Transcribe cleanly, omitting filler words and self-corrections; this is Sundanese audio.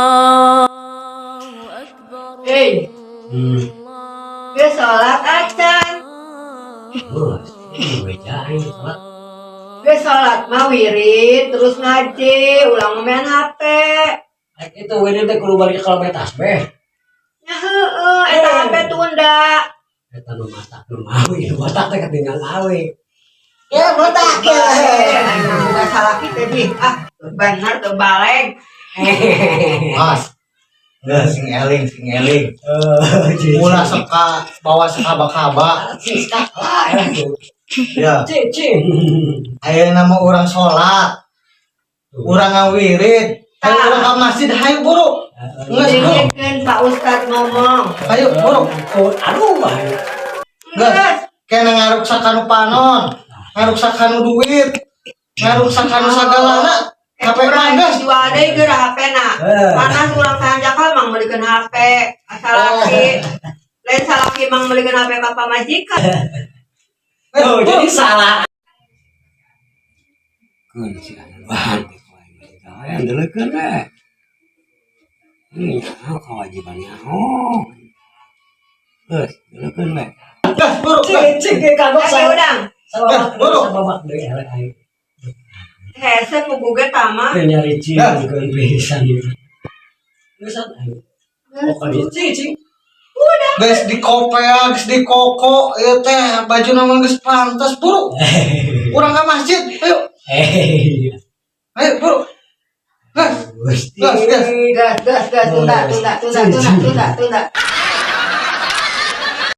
الله أكبر. Hei, geus sholat acan? Bos, ini aing sholat. Geus sholat mah wirid, terus ngaji, ulah main HP. Rek itu wirid teh kudu balik kalau beta tasbih. Ya heueuh, eta HP tunda. Eta nu matak nu mawi, nu botak teh ketinggal awe. Ya botak ya. Emang udah salah kita di. Ah, bener tuh baleg. Mas. Nggak, sing eling, sing eling. Eh, Ulah seka bawa sakaba-kaba. lah elah tuh. Ya. Cicing. Ayeuna mah urang sholat. Urang ngawirid. Hayu urang ka masjid, hayu buru. Geus buru. Dengekeun Pak Ustad ngomong. Hayu buru. Oh, aduh, ayo. Geus. Geus. Kena ngaruksak kanu panon, ngaruksak kanu duit, ngaruksak kanu sagalana. HP mah geus. Jual deui geura HP na. Eh. Panas urang sahanjakal mang meulikeun HP. Asal laki. Lain salaki mang meulikeun HP ka pamajikan. Oh, jadi salah. Keun si anu bahan teh ku aing mah gawean deuleukeun we. Ini nyaho kewajibannya. Oh. Geus, deuleukeun we. Geus buru. Geus. Cicing ge kagok Lagi saya. udang. Sababak Eh, buru. sababak deui eleh aing. Hese pugu ge tama. Teu nyari cing keun pisan ieu. Geus aing. Pokoknya cicing. Geus dikopea, geus dikoko, ieu teh baju mah geus pantes buru. Urang ka masjid, ayo. Eh. Ayo buru. Geus. Gusti. Gas, gas. Gas, gas, gas, tunda, tunda, tunda, tunda, tunda, tunda.